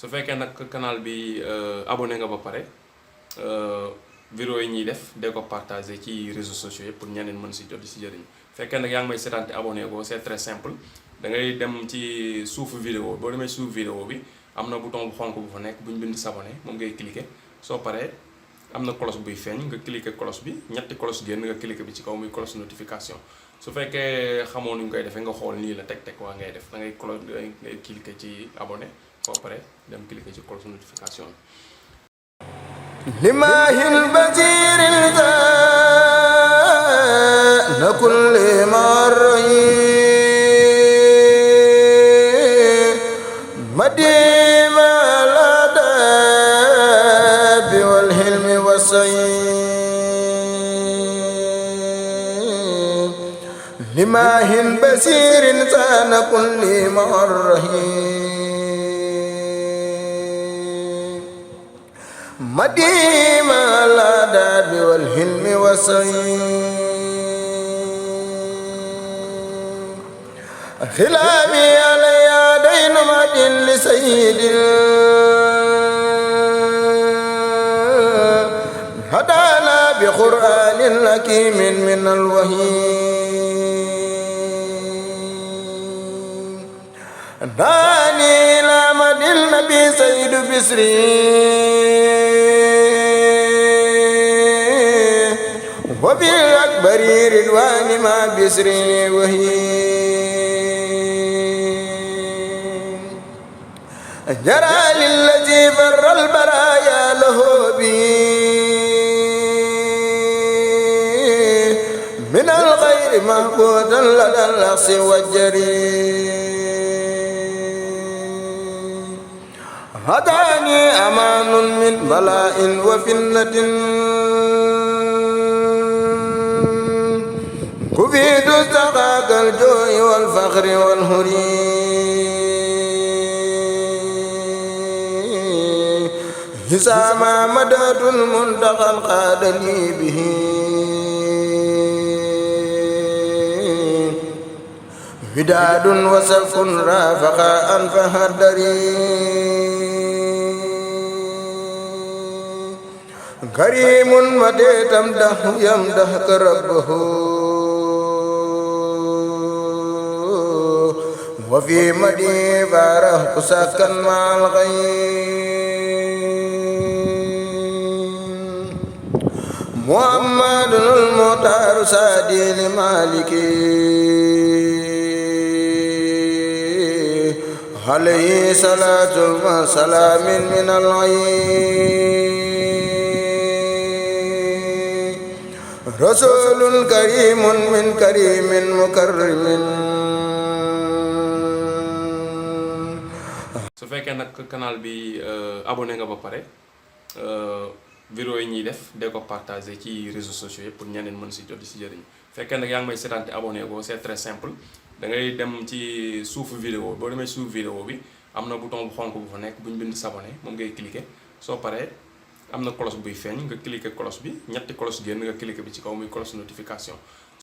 su fekkee nag canal bi abonné nga ba pare vidéo yi ñuy def dee ko partager ci réseaux sociaux yi pour ñeneen mën si jot di si jëriñ fekkee nag yaa ngi may seetaan te abonné ko c'est très simple da ngay dem ci suufu vidéo boo demee suuf vidéo bi am na bouton bu xonk bu fa nekk bu ñu bind s'abonner moom ngay cliquer soo paree am na cloche buy feeñ nga cliquer cloche bi ñetti cloche génn nga cliquer bi ci kaw muy cloche notification su fekkee xamoo nu ñu koy defee nga xool nii la teg waa ngay def da ngay cloche ngay cliquer ci abonné soo paree dem cliquer ci cloche notification bi limahil basiril na kulli mar'i madima ladabi wal hilmi wasayin limahil basiril na kulli mar'i مديم الآداب والحلم والسعي خلافي علي دين مد لسيد هدانا بقرآن حكيم من الوحي داني إلى مد النبي سيد بسري وبالأكبر رضوان ما بسري وهي جرى للذي فر البرايا له بي من الغير محبودا لدى الأخس والجري هداني أمان من بلاء وفتنة كفيت استغاث الجوع والفخر والهري حسام مدد المنتقى قاد لي به وداد وسف رافق أنفه الدري كريم متى تمدح يمدحك ربه وفي مدي باره سكا مع الغيم محمد المختار سادي لمالكي عليه صلاة وسلام من العين رسول كريم من كريم مكرم su fekkee nag canal bi abonné nga ba pare vidéo yi ñuy def dee ko partager ci réseaux sociaux yi pour ñeneen mën si jot di si jëriñ fekkee nag yaa ngi may seetaan te abonné ko c'est très simple da ngay dem ci suufu vidéo boo demee suuf vidéo bi am na bouton bu xonk bu fa nekk bu ñu bind s'abonner moom ngay cliquer soo paree am na cloche buy feeñ nga cliquer cloche bi ñetti cloche génn nga cliquer bi ci kaw muy cloche notification